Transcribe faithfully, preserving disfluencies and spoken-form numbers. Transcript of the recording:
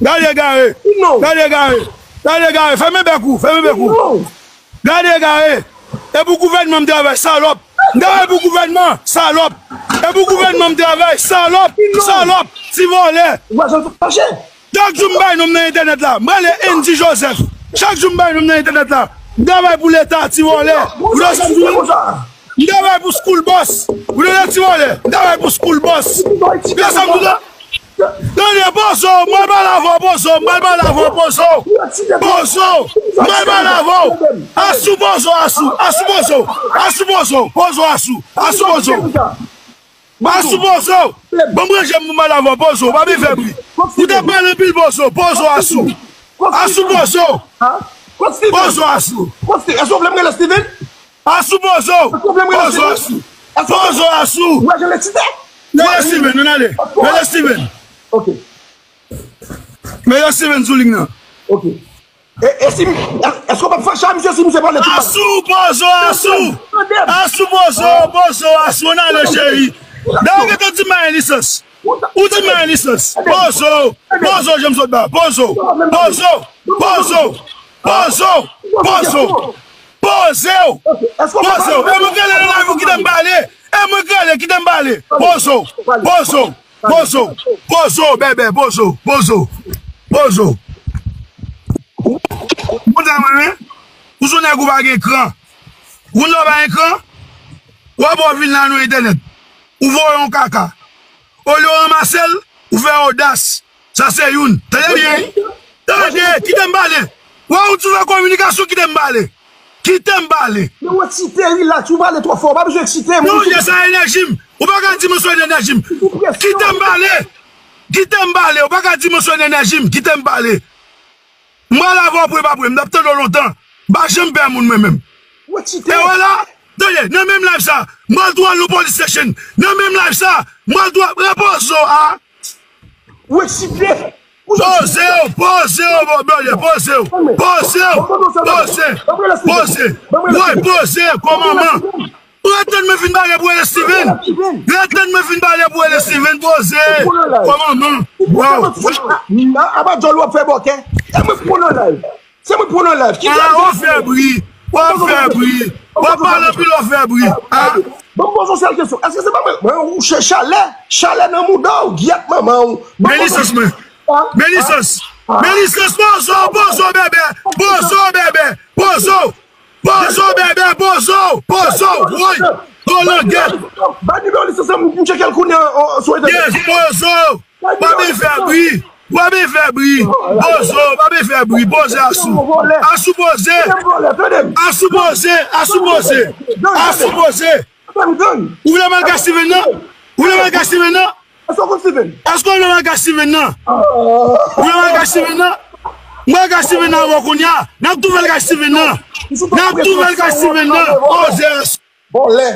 Gade egare. Gade egare. Gade egare. Fèmen bèk ou. Fèmen bèk ou. Gade egare. E pou gouvènman m travay, salòp. M travay pou gouvènman, salòp. E pou gouvènman m travay, salòp. Salòp. Ti vòlè. Chak jou m bay non m nan entènèt la. M rele Andy Joseph. Chak jou m bay non m nan entènèt la. M travay pou leta, ti vòlè. Ou nan sa m di w? M travay pou school bus. Ou nan ti vòlè. M travay pou school bus. Ou nan sa m di w? Tande, Bozo, mwen pale avè w, Bozo, mwen pale avè w, Bozo. Bozo, mwen pale avè w. Asou, Bozo, asou, asou, Bozo. Asou, Bozo, Bozo, asou. Asou, Bozo. Asou, Bozo. Bon, mwen, jèm pou mwen avè w, Bozo. Pa vin fè bri. Ou te pale anpil, Bozo. Bozo, asou. Asou, Bozo. Bozo, asou. Èske w vle m rele Steven? Asou, Bozo. Èske w vle m rele Steven? Bozo, asou. Bozo, asou. Ou wè jan l eksite? Rele Steven, nou ale. Rele Steven. Ok. Rele Steven sou liy nan. Ok. E, e si, èske w p ap fache a misye si misye pale tout bagay? Asou, Bozo, asou. Asou, Bozo, Bozo, asou, ann ale, cheri. Dayè, ou gentan di m pa gen lisans. Ou di m pa gen lisans. Bozo, Bozo, jan m sot ba. Bozo, Bozo, Bozo, Bozo, Bozo. Poze w. Poze w. E mwen k rele nan live ou kite m pale. E mwen k rele, kite m pale. Poze w. Poze w. Poze w. Poze w, bèbè. Poze w. Poze w. Poze w. Ou konn sa mwen renmen? Ou se yon nèg ou pa gen kran. Ou konn lè w pa gen kran? W ap wè w vin la nan entènèt. Ou voye yon kaka. Olye w ranmase l, ou fè odas. Sa se youn. Tande byen. Tande, kite m pale. Wè ou di w fè kominikasyon, kite m pale. Kite m pale. Men w eksite, rilaks, ou pale twò fò, ou pa bezwen eksite. Non, jè sa enèji m. Ou pa ka di m sou enèji m. Kite m pale. Kite m pale. Ou pa ka di m sou enèji m. Kite m pale. M pral avè w pre pa pre. M t ap tande w lontan. M pa janm pè moun mwen menm. Ou eksite. E vwala. Tande, nan menm live sa, m pral tou al nan police station. Nan menm live sa, m pral tou al repoze w a. Ou eksite. Poze w, poze w, bon, brother, poze w. Poze w, poze, poze. Woy, poze, kòmanman. Ret tann mwen fin pale pou rele Steven. Ret tann mwen fin pale pou rele Steven, poze. Kòmanman. Wow. Apa djòl w ap fè bòkè? E mwen pran nan live. Se mwen pran nan live. Ki a, w ap fè bri. W ap fè bri. W ap pale anpil, w ap fè bri. A. Bon, m poze yon sèl kesyon. Èske se pa mwen? Mwen, ou chè chalè. Chalè nan mouda w, gyèt manman w. Men lisans mwen. Men lisans. Men lisans, poze w, poze w, bèbè. Poze w, bèbè. Poze w. Poze w, bèbè. Poze w. Poze w. Woy. Kolangèt. Ba nimewo lisans la, m tcheke l kounye a, sou entènèt. Yes, poze w. W ap vin fè bri. W ap vin fè bri. Poze w, w ap vin fè bri. Poze asou. Asou poze. Asou poze. Asou poze. Asou poze. Ou vle m al kay Steven nan? Ou vle m al kay Steven nan? Èske w konn Steven? Èske w vle m al kay Steven nan? Ou vle m al kay Steven nan? M al kay Steven nan avè w kounye a. N ap tou fè l kay Steven nan. N ap tou fè l kay Steven nan. Poze asou. Vòlè.